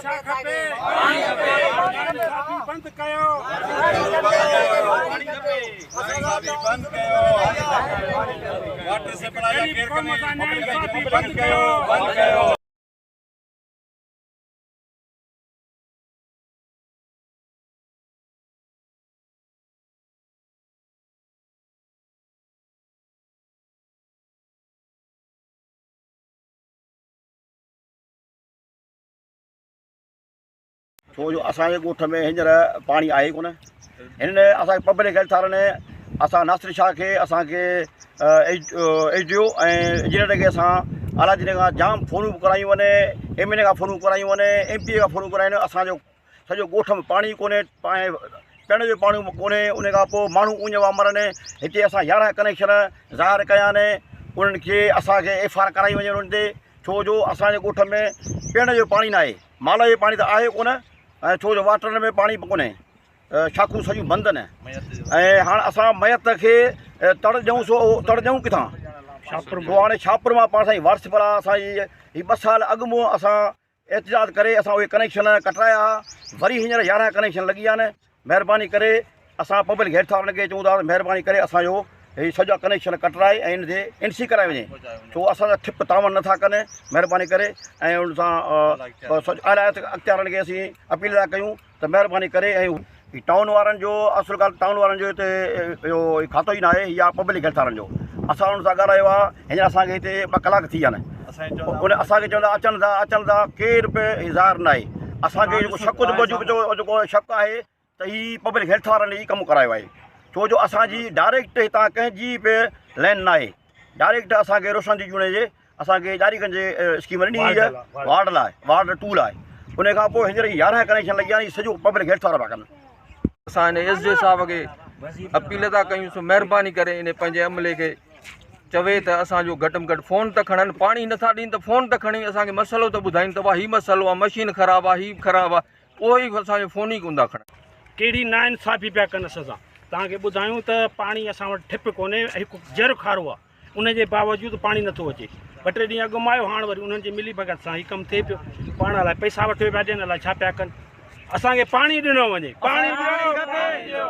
ڇا کپي؟ پاڻي کپي. ناانصافي بند ڪيو. غريب قوم سان ناانصافي بند ڪيو. ڇو جو اسان جي ڳوٺ ۾ هينئر پاڻي آهي ڪونه هنن اسان کي پبلڪ هيلٿ وارن اسان ناصر شاهه کي اسان کي ايس ڊي او ۽ انجنيئر کي اسان اعليٰ جن کان جام فونون به ڪرايون وڃي ايم اين اي کان فونون ڪرايون وڃي ايم پي اي کان فونون ڪرايون اسان جو سڄو ڳوٺ ۾ پاڻي ڪونهي پيئڻ جو پاڻي به ڪونهي ان کان پوء ماڻهو اڃ پيا مرن هتي اسان يارهن ڪنيڪشن ظاهر ڪيا آهن انهن کي اسان کي ايف I R ڪرائي وڃي انهن تي ڇو جو اسان جي ڳوٺ ۾ پيئڻ جو پاڻي ناهي مال جو پاڻي ته آهي ڪونه ۽ ڇو جو واٽرن ۾ پاڻي به ڪونهي شاخون سڄيون بند آهن ۽ هاڻ اسان ميت کي تڙ ڏيون سو تڙ ڏيون ڪٿان پوء هاڻي شاهپور مان پاڻ سائين وارث پرا اسان جي هي ٻه سال اڳ مون اسان احتجاج ڪري اسان اهي ڪنيڪشن ڪٽرايا ها وري هينئر 11 ڪنيڪشن لڳي ويا آهن مهرباني ڪري اسان پبلڪ هيلٿ وارن کي چئون ٿا ته مهرباني ڪري اسان جو هي سڄا ڪنيڪشن ڪٽرائي ۽ ان تي اين سي ڪرائي وڃي ڇو اسان جا ٺپ تعاون نٿا ڪن مهرباني ڪري ۽ ان سان اعليٰ اختيارن کي اسين اپيل ٿا ڪيون ته مهرباني ڪري ۽ هي ٽائون وارن جو اصل ڳالهه ٽائون وارن جو هتي اهو کاتو ئي ناهي هي آهي پبلڪ هيلٿ وارن جو اسان انهن سان ڳالهايو آهي هينئر اسان کي هتي ٻه ڪلاڪ ٿي ويا آهن ان اسان کي چوندا اچن ٿا اچن ٿا ڪير به ظاهر ناهي اسان کي جيڪو شڪ جو شڪ آهي ته هي پبلڪ هيلٿ وارن ئي ڪم ڪرايو آهي ڇو جو اسان جي ڊائريڪٽ هتان ڪنهن جي به لائن ناهي ڊائريڪٽ اسان کي روشن جي جوڻيجي اسان کي ڄاري گنج جي اسڪيم ڏني وئي آهي وارڊ لاء وارڊ ٽو لاء ان کان پوء هينئر 11 ڪنيڪشن لڳي ويا آهن سڄو پبلڪ هيلٿ وارا پيا ڪن. اسان هن ايس ڊي صاحب کي اپيل ٿا ڪيون سو مهرباني ڪري ان پنهنجي عملي کي چوي ته اسان جو گهٽ ۾ گهٽ فون ته کڻن پاڻي نٿا ڏين ته فون ته کڻي اسان کي مسئلو ته ٻڌائين ته ڀا هي مسئلو آهي مشين خراب آهي هي خراب آهي اهو ئي اسان جو فون ئي ڪونه ٿا کڻن. ڪهڙي ناانصافي پيا ڪن اسان سان توهان کي ٻڌايون ته پاڻي اسان وٽ ٺپ ڪونهي هڪ جر کارو آهي ان جي باوجود پاڻي نٿو اچي. ٻه ٽي ڏينهن اڳ مان آيو هاڻ وري انهن جي ملي ڀڳت سان هي ڪم ٿئي پيو. پاڻ الائي پئسا وٺيو پيا ڏين الائي ڇا پيا ڪن. اسان کي پاڻي ڏنو وڃي. پاڻي ڏيو.